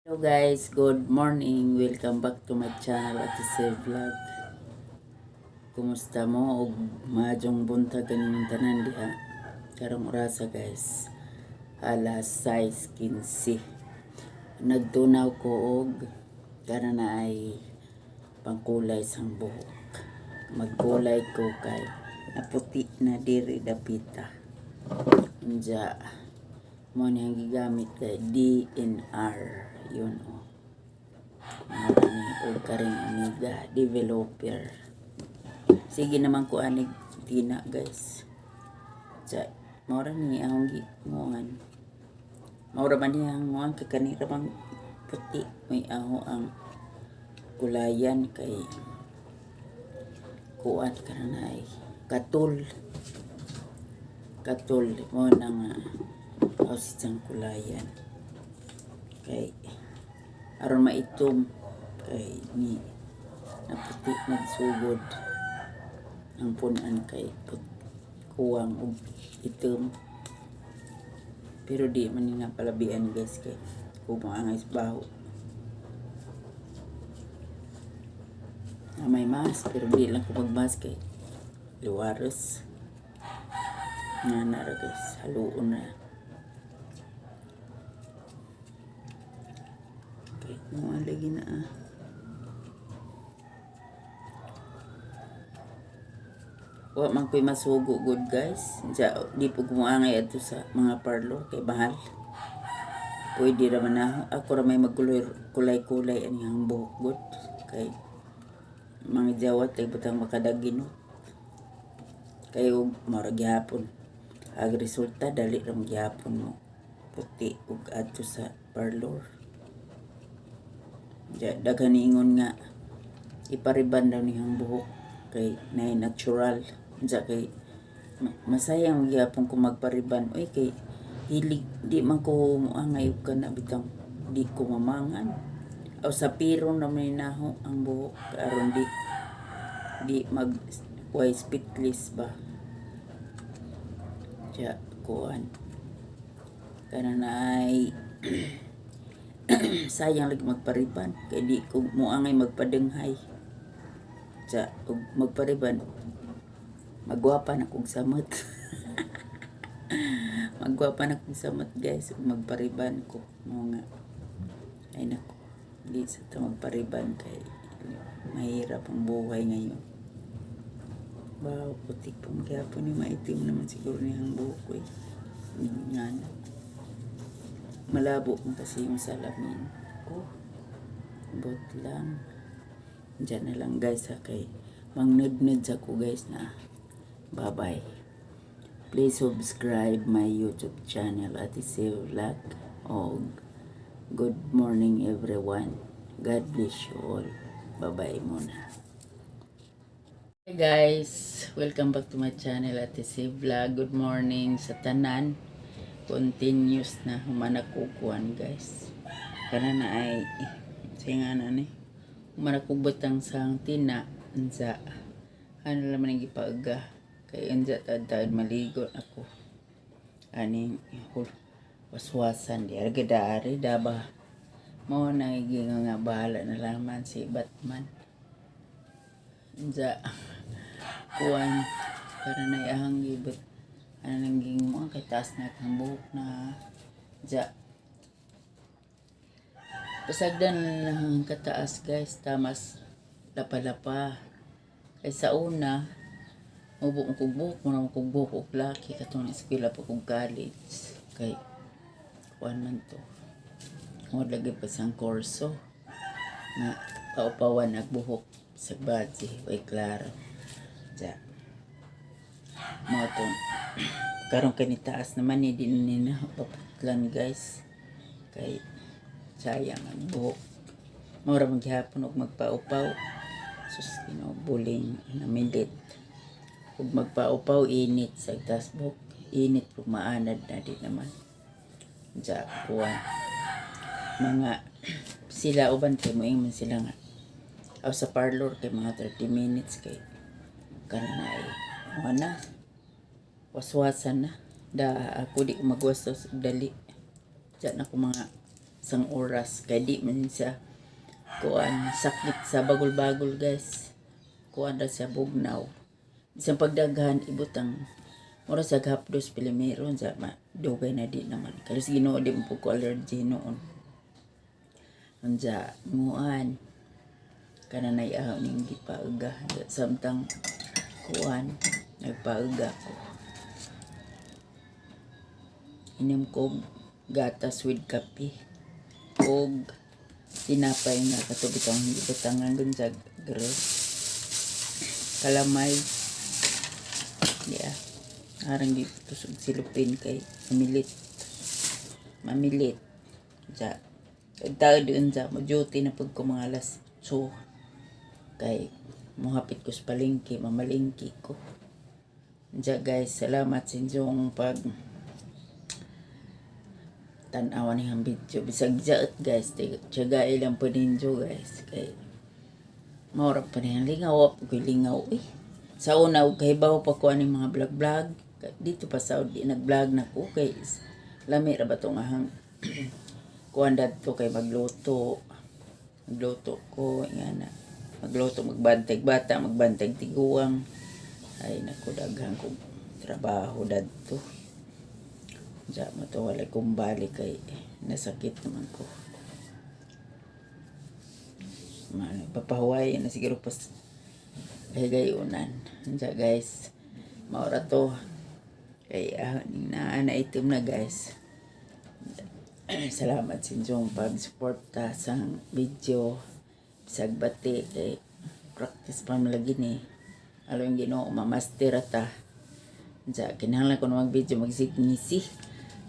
Hello guys, good morning. Welcome back to my channel, Ate Se Vlog. Kumusta mo og maayong buntag kaninyong tanan diha? Karong orasa, guys, alas 6:15. Nagtunaw ko og kana na ay pangkulay sang buhok. Magkulay ko kay naputi na diri dapita. Unja mo ni ang gigamit kay DNR yun oh. Mao ni og karing amiga developer. Sige naman ko anig tina, guys. Sa mao ra ni ang gimuan. Mao ra man niya ang muan kay kanira bang puti may aho ang kulayan kay kuan ka na ay katul katul mo na nga house ang kulayan kay aron maitom kay ni naputi nagsugod ang punan kay kuwang og itom, pero di man ni palabian, guys, kay kung angay sa baho na may mask, pero di lang ko mag-mask kay liwaros nga na ra, guys, haluon na kay mo lagi na ah. Wa man ko'y masugo good, guys. Diya, di po gumuangay adto sa mga parlor kay mahal. Pwede ra man na ako ra may magkulay kulay-kulay ani ang buhok good kay mga jawat kay butang makadagin no. Kay og mao ra gihapon. Ang resulta dali ra man gihapon mo puti ug adto sa parlor. Diya daghan niingon nga ipariban daw niyang buhok kay nay natural. Unsa kay masayang gihapon ko magpariban oy kay hilig di man ko moangay og kana bitang di ko mamangan. Aw sa piro na may naho ang buhok aron di di mag way speechless ba. Diya kuan kana na ay sayang lagi magpariban kay di ko moangay magpadenghay. Sa og magpariban magwapa na kog samot. Magwapa na kog samot, guys, ug magpariban ko mo nga ay nako, di sa ta magpariban kay mahirap ang buhay ngayon. Wow, puti pong gihapon ni maitim naman siguro niyang buhok ko eh. Nga na. Malabo man kasi yung salamin ko. Bot lang. Diyan na lang, guys, ha, kay mangnudnud sa ko, guys, na. Bye-bye. Please subscribe my YouTube channel, Ate Se Vlog. Og good morning, everyone. God bless you all. Bye-bye muna. Hey guys, welcome back to my channel, Ate Se Vlog. Good morning sa tanan. Continuous na humanakukuan, guys. Kana na ay sige nga na ni. Humanakubotang sang tina unsa. Ano naman ang gipaaga kay unsa tad maligo ako. Aning waswasan di argada daba. Mo na nga bahala na laman si Batman. Unsa kuan para na ihang gibot ano nang mo kay taas na ang buhok na ja pasagdan na lang ang kataas, guys, tamas lapa-lapa kay sa una mubo mo kog buhok mo na kog buhok og laki katong eskwela pa kog college kay kuan man to mo lagi pa sang korso nga paupawan ag buhok sa badge way klaro ja mo tong karon kay taas naman ni di ni na paputlan, guys, kay sayang ang buhok. Mao ra man gihapon og magpaupaw. Sus, Ginoo, buling namilit ug magpaupaw init sa taas buhok, init ug maanad na di naman ja kuan mga sila uban kay moingon sila nga aw sa parlor kay mga 30 minutes kay kana na ay mo na waswasan na da. Ako di ko magwaswas og dali. Diyan ako mga Isang oras kay di man siya kuan sakit sa bagol-bagol, guys. Kuan ra siya, bugnaw. Bisan pagdaghan ibutang mura sa hapdos pilimero sa ma dugay na di naman. Kalos Ginoo, di mo po ko allergy noon. Unsa nguan kana nay ahon ning gipauga samtang kuan nagpauga ko. Inom ko gatas with kape og tinapay nga kato bitong gibutangan dun sa grill. Kalamay. Yeah. Arang gitusog silupin kay mamilit. Mamilit. Sa tao doon sa mo duty na pag ko mga alas 2 kay muhapit ko sa palengke, mamalengke ko. Diya, guys, salamat sa inyong pag tan-awan ni ang video. Bisag jaot, guys, tiyaga lang po ninyo, guys. Kay maura pa niya lingaw, wa po ko'y lingaw eh. Sa una, og kahibaw pa ko aning mga vlog-vlog. Dito pa sa Saudi, nag-vlog na ko kay lami ra ba tong ahang kuan dadto kay magluto. Magluto ko, nga na. Magluto, magbantay bata, magbantay tiguang. Ay naku, daghan kong trabaho dadto. Diya mo to walay kong balik kay nasakit naman ko. Man, papahuway na siguro pas higayunan. Diya, guys, maura to. Kay na naitim na, guys. Salamat sa inyong pag-suporta sa video. Bisag bati kay practice pa man lagi ni. Alo yung Ginoo, mamaster ata. Diya, kinahanglan ko na mag-video, magsigngisi.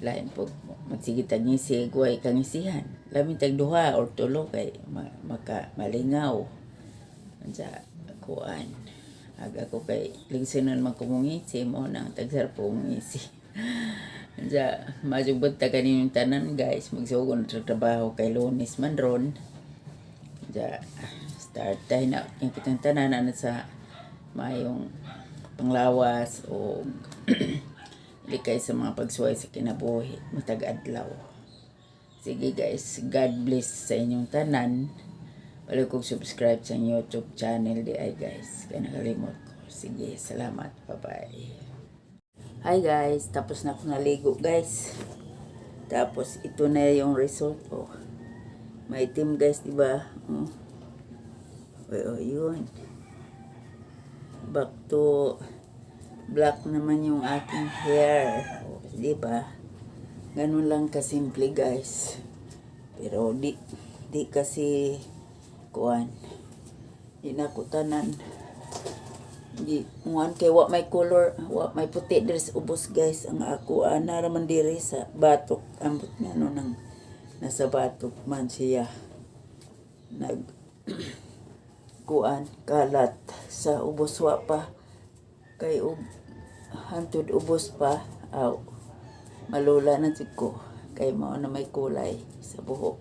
Lain po, magsige tag ngisi, guway kangisihan. Lamin tag duha or tulo kay maka malingaw. Diya, kuan. Aga ko kay ligsunan man ko mongisi mo nang tagsar po ngisi. Diya, majugbot ta kaninyong tanan, guys. Magsugon sa trabaho kay Lunes man ron. Diya, start tayo na yung kitang tanan ano sa mayong panglawas o likay sa mga pagsuway sa kinabuhi matag adlaw. Sige guys, God bless sa inyong tanan. Balik kong subscribe sa YouTube channel di ay, guys. Kaya nakalimot ko. Sige, salamat. Bye-bye. Hi guys, tapos na ako naligo, guys. Tapos ito na yung result oh. Maitim, guys, di ba? Oh. Oh, yun. Back to black naman yung aking hair. Oh, di ba? Ganun lang kasimple, guys. Pero di di kasi kuan. Di na ko tanan. Di nguan kay wa may color, wa may puti diri sa ubos, guys. Ang ako ana ra man diri sa batok. Ambot nga no nang nasa batok man siya. Nag kuan kalat sa ubos, wa pa kay ug hantud ubos pa aw malula na jud ko kay mao na may kulay sa buhok.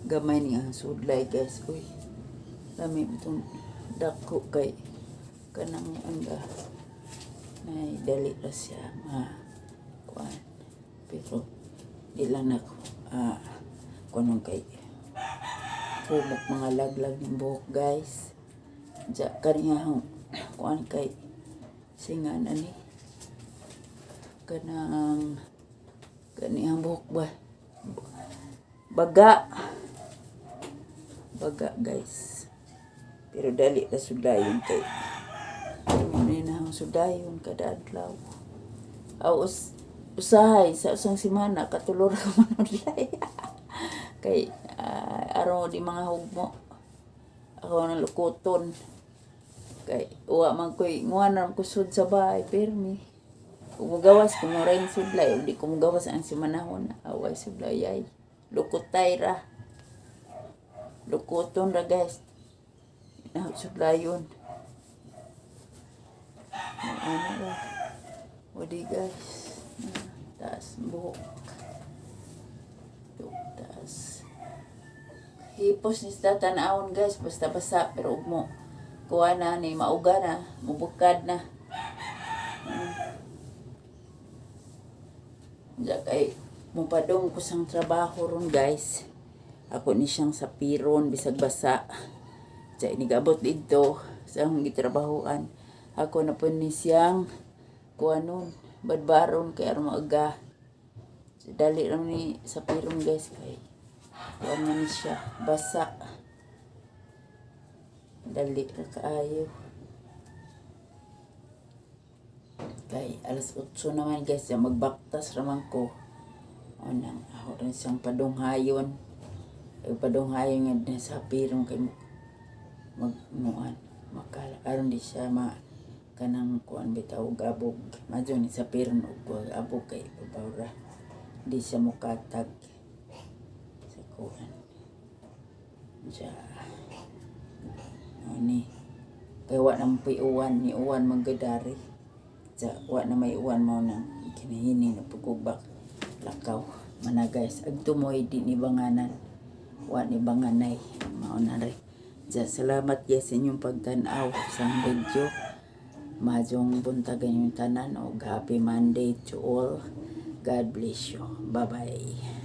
Gamay niya ang sudlay, guys. Uy, lami itong dako kay kanang angga nay dali ra siya ma kuan, pero di lang na kuan kay humok mga laglag ng buhok, guys. Diya kaniya kuan kay singan ani kanang kaniyang buhok ba, baga baga, guys, pero dali ra sudayon kay mo na ang sudayon kada adlaw. Aw usahay sa usang semana katulor ka manudlay kay aron di mga hugmo ako nang lukuton kay uwa man koy nguan na ko sud sa bahay pirmi. Kung mugawas kung mo sudlay o di ko mugawas ang simanahon, away sudlay ay lukotay ra, lukoton ra, guys, na sudlayon ano ra o di, guys. Taas buhok. Taas hipos ni sa tanawon, guys, basta basa, pero ug mo kuha na ni mauga na mubukad na. Diya kay mupadong ko sang trabaho ron, guys. Ako ni siyang sapiron bisag basa. Diya inigabot didto sa akong gitrabahoan. Ako na po ni siyang kuanon, badbaron kay aron maaga. Dali lang ni sapiron, guys, kay kuan man ni siya, basa. Dali ra kaayo. Kay alas 8 naman, guys, ya magbaktas raman ko. O nang ako rin siyang padunghayon. Ay padunghayon nga din sa pirong kay magmuan makala aron di siya ma kanang kuan bitaw gabog madyo ni sa piron og abog kay babawra di siya mukatag sa kuan siya o ni kay wa na uwan ni uwan maggadari sa wa na may uwan mao nang kinahini na pugubak lakaw mana, guys. Agto mo di ni banganan, wa ni banganay mao na rin. Diya, salamat, guys, sa inyong pagtan-aw sa video. Maayong buntagan yung tanan o happy Monday to all. God bless you. Bye-bye.